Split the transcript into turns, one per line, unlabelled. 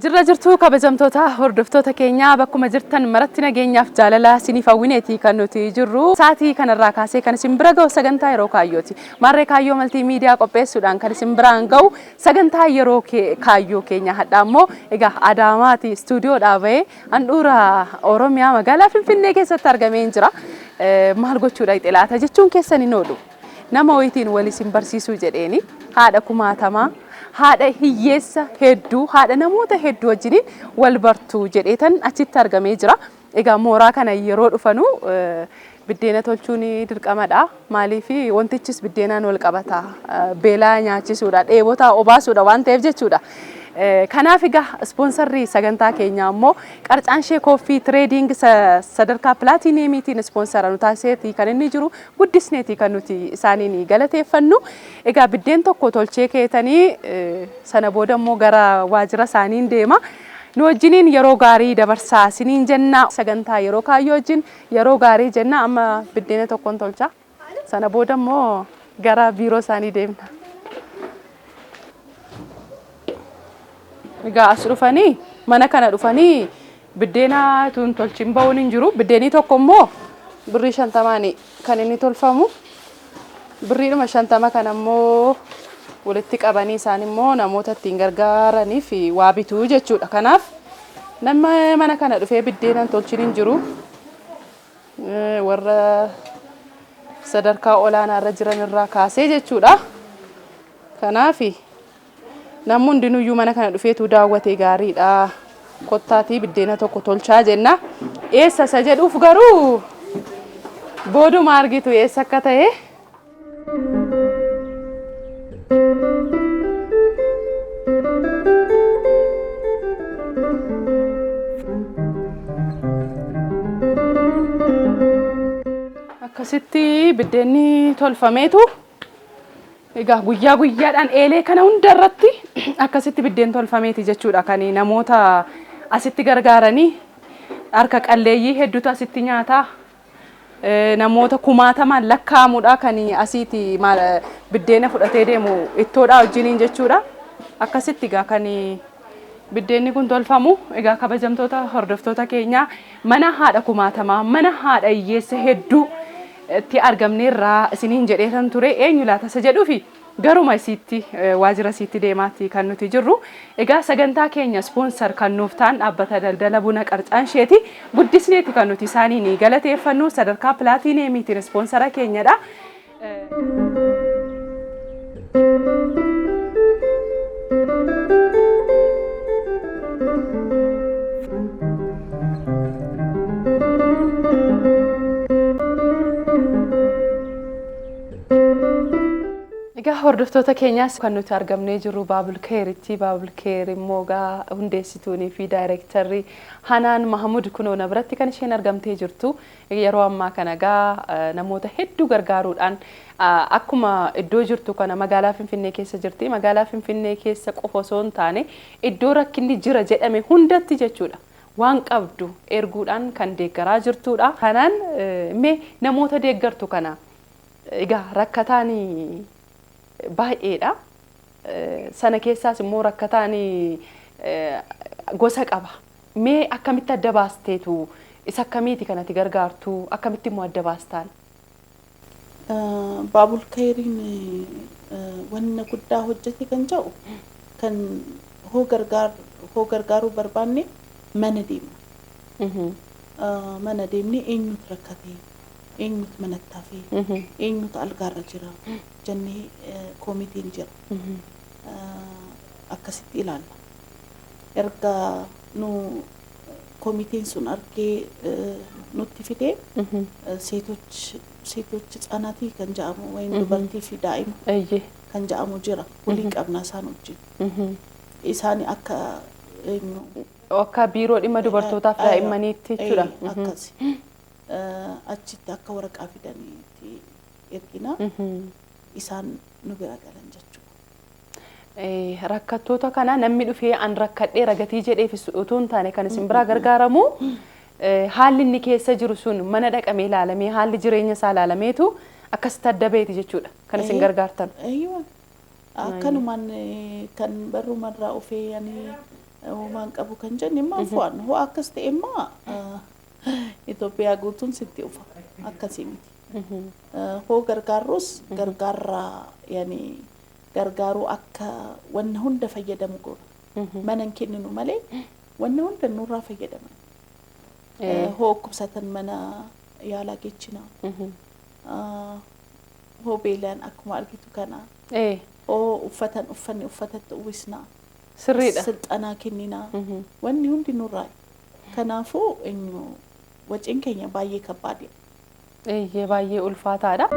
Jirra jirtuu, kabajamtoota hordoftoota keenyaa, bakkuma jirtan maratti nageenyaaf jaalala isiniif hawwineeti kan nuti jirru. Sa'aatii kanarraa kaasee kan isin bira ga'u sagantaa Yeroo Kaayyooti. Maarree Kaayyoo Maltii Miidiyaa qopheessuudhaan kan isin biraan ga'u sagantaa Yeroo Kaayyoo keenya hadhaa immoo egaa Adaamaati istuudiyoodhaa bahee handhuura Oromiyaa magaalaa Finfinnee keessatti argamee jira. Maal gochuudha laata jechuun keessan hin oolu. Nama wayitiin wal isin barsiisuu jedheeni, haadha kumaatamaa, haadha hiyyeessa hedduu, haadha namoota hedduu wajjiniin wal bartu jedheetan achitti argamee jira. Egaa mooraa kana yeroo dhufanu biddeena tolchuun dirqamadha. Maaliif? Wantichis biddeenaan wal qabata. Beelaa nyaachisuudha, dheebotaa obaasuudha waan ta'eef jechuudha. Kanaaf egaa ispoonsarri sagantaa keenyaa immoo Qarcaanshee Coffee Trading sadarkaa pilaatineemiitiin ispoonsara nu taasiseeti kan inni jiru, guddisneeti kan nuti isaaniin galateeffannu. Egaa biddeen tokko tolchee keetanii sana booda immoo gara waajjira isaaniin deema. Nu wajjiniin yeroo gaarii dabarsaa isiniin jenna. Sagantaa Yeroo Kaayyoo wajjin yeroo gaarii jenna. Amma biddeena tokkoon tolcha. Sana booda immoo gara biiroo isaanii deemna. Egaa as dhufanii, mana kana dhufanii biddeena tun tolchin ba'uun hin jiru. Biddeenii tokko immoo birrii 50n kan inni tolfamu. Birriidhuma 50 kana immoo walitti qabanii isaan immoo namoota ittiin gargaaraniif waa bituu jechuudha. Kanaaf nama mana kana dhufee biddeena hin tolchin hin jiru. Warra sadarkaa olaanaa irra jiran irraa kaasee jechuudha. Kanaaf namni hundinuyyuu mana kana dhufeetu daawwate gaariidha. Kottaatii biddeena tokko tolchaa jenna. Eessa isa jedhuuf garuu booduma argitu eessa akka ta'e. Akkasitti biddeenni tolfameetu egaa guyyaa guyyaadhaan eelee kana hunda irratti akkasitti biddeen tolfameeti jechuudha kan namoota asitti gargaaranii. Harka qalleeyyii hedduutu asitti nyaata. Namoota kumaatamaan lakkaa'amudha kan asiiti biddeena fudhatee deemu ittoodhaa wajjiniin jechuudha. Akkasitti egaa kan biddeenni kun tolfamu. Egaa kabajamtoota hordoftoota keenyaa, mana haadha kumaatamaa, mana haadha hiyyeessa hedduu itti argamneerraa isiniin jedheetan ture. Eenyu laata isa jedhuufi garuma isiitti, waajjira isiitti deemaatti kan nuti jirru. Egaa sagantaa keenya sponsor kan nuuf ta'an dhaabbata daldala buna Qarcaansheeti. Guddisneeti kan nuti isaaniin galateeffannu, sadarkaa pilaatiineemiitiin ispoonsara keenyadha. Egaa hordoftoota keenyaas kan nuti argamnee jirru Baabul Keeritti. Baabul Keer immoo egaa hundeessituunii fi daayireektarri Hanaan Mahamud kunoo na biratti kan isheen argamtee jirtu. Yeroo ammaa kana egaa namoota hedduu gargaaruudhaan akkuma iddoo jirtu kana magaalaa Finfinnee keessa jirti. Magaalaa Finfinnee keessa qofa osoo hin taane iddoo rakkinni jira jedhame hundatti jechuudha. Waan qabdu erguudhaan kan deeggaraa jirtudha. Kanaan mee namoota deeggartu kana, egaa rakkataan baay'eedha. Sana keessaas immoo rakkataan gosa qaba. Mee akkamitti adda baasteetu, isa akkamiiti kanatti gargaartu, akkamitti immoo adda baastaan?
Baabul Kayriin wanna guddaa hojjete kan jedhu, kan hoo gargaaruu barbaanne mana deemna. Mana deemnee eenyutu rakkate, eenyutu manatti hafe, eenyutu algaarra jira jennee, koomitiin jira. Akkasitti ilaalla. Erga nu komitiin sun argee nutti fidee, ሴቶች ህጻናት kan jedhamu ወይም dubartii fi daa'ima kan jedhamu jira. Walii qabna isaan wajjin. Isaan akka eenyu
Akka biiroo dhimma dubartootaaf daa'immaniitti jechuudha.
Akkasi. Achitti akka waraqaa fidaniitti ergina. Isaan nu bira galan jechuudha.
Rakkattoota kana namni dhufee an rakkadhee ragatii jedheefis utuu hin taane kan isin biraa gargaaramu, haalli inni keessa jiru sun mana dhaqamee ilaalamee, haalli jireenya isaa ilaalameetu Akkasitti adda beeti jechuudha kan isin gargaartan.
Eeyyuu. Akkanumaan kan barrumarraa ofee ani homaan qabu kan jenne immoo fo'an hoo akkas ta'e immoo Itoophiyaa guutuun sitti ufa akkasii miti. Hoo gargaarrus gargaarraa yani gargaaruu akka wanna hunda fayyadamu goona. Mana hin kenninu malee wanna hunda nurraa fayyadaman. Hoo dhukkubsatan mana yaalaa geechina. Hoo beelaan akkuma argitu kana. Hoo uffatan uffanni uffatatti uwwisna.
Sirriidha.
Silxanaa kennina. Wanni hundi nurraa. Kanaafuu eenyu waciin keenya baay'ee kabbaadha.
Eeyyee baay'ee ulfaataadha.